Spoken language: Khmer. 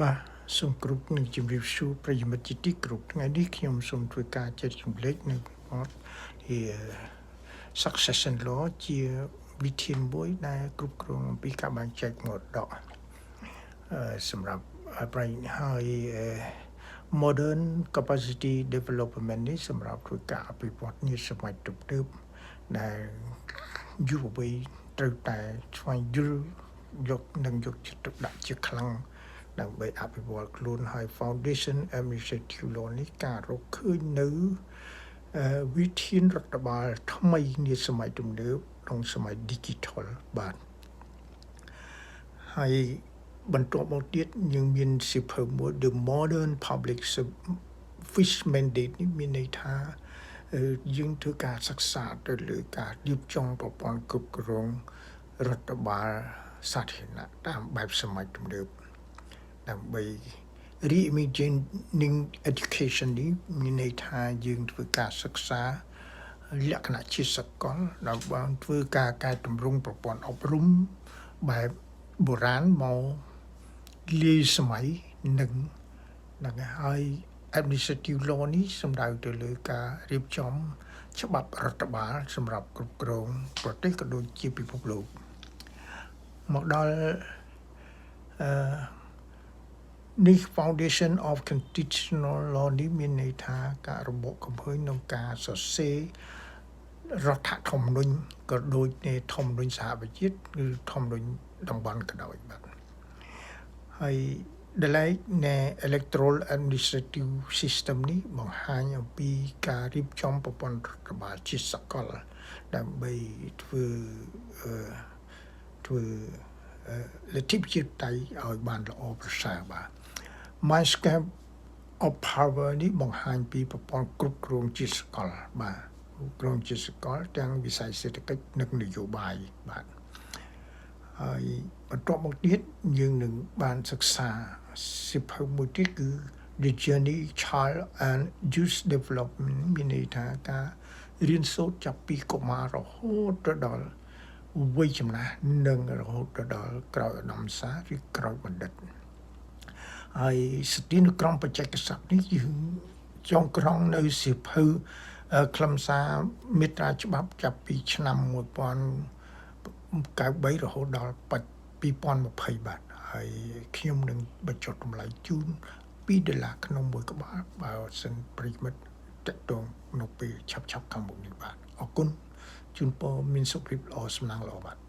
បាទសូមគ្រប់នឹងជម្រាបសួរប្រិយមិត្តជាទីគោរពថ្ងៃនេះខ្ញុំសូមធ្វើការចែករំលែកនៅបទជា succession law ជាវិធានមួយដែលគ្រប់គ្រងអំពីការបែងចែកមរតកអឺសម្រាប់ប្រៃហើយ modern capacity development នេះសម្រាប់ធ្វើការអភិវឌ្ឍនាសម័យទំនើបដែលយុវវ័យត្រូវតែស្វែងយល់យកនិងយកចិត្តទុកដាក់ជាខ្លាំងដើម្បីអភិវឌ្ឍខ្លួនហើយ Foundation Administrative Law នេះការរកឃើញនៅវិធានរដ្ឋបាលថ្មីនាសម័យទំនើបក្នុងសម័យ digital បាទហើយបន្ទាប់មកទៀតយើងមានសៀវភៅមួយ The Modern Public Service Mandate នេះមានន័យថាយើងធ្វើការសិក្សាទៅលើការរៀបចំប្រព័ន្ធគ្រប់គ្រងរដ្ឋបាលសាធារណៈតាមបែបសម័យទំនើបដើម្បី reimagining education នេះមានន័យថាយើងធ្វើការសិក្សាលក្ខណៈជាសកលដើម្បីធ្វើការកែតម្រង់ប្រព័ន្ធអប់រំបែបបុរាណមកលាយសម័យនឹងនឹងហើយ administrative law នេះសំដៅទៅលើការរៀបចំច្បាប់រដ្ឋបាលសម្រាប់គ្រប់គ្រងប្រទេសក៏ដូចជាពិភពលោកមកដល់អឺនេះ Foundation of Constitutional Law នេះមានន័យថាការរបកកំហើញក្នុងការសរសេររដ្ឋធម្មនុញ្ញក៏ដូចនៃធម្មនុញ្ញសហប្រជាជាតិឬធម្មនុញ្ញតំបន់ក៏ដោយបាទហើយ ដែលឡែកនៃ Electoral Administrative System នេះបង្ហាញអំពីការរៀបចំប្រព័ន្ធរដ្ឋបាលជាសកលដើម្បីធ្វើអឺធ្វើលទ្ធិប្រជាធិបតេយ្យឲ្យបានល្អប្រសើរបាទ Mindscape of Power នេះបង្ហាញពីប្រព័ន្ធគ្រប់គ្រងជាសកលបាទគ្រប់គ្រងជាសកលទាំងវិស័យសេដ្ឋកិច្ចនិងនយោបាយបាទហើយបន្ទាប់មកទៀតយើងនឹងបានសិក្សាសៀវភៅមួយទៀតគឺ The Journey Child and Youth Development មានន័យថាការរៀនសូត្រចាប់ពីកុមាររហូតទៅដល់វ័យចំណាស់និងរហូតទៅដល់ក្រោយឧត្តមសាឬក្រោយបណ្ឌិតហើយសទានុក្រមបច្ចេកសព្ទនេះយើងចងក្រងនៅសៀវភៅខ្លឹមសារមាត្រាច្បាប់ចាប់ពីឆ្នាំ1093រហូតដល់2020បាទហើយខ្ញុំនឹងបញ្ចុះតម្លៃជូន2ដុល្លារក្នុងមួយក្បាលបើសិនប្រិយមិត្តតាក់ទងនៅពេលឆាប់ៗខាងមុខនេះបាទអរគុណជូនពរមានសុខភាពល្អសំណាងល្អបាទ។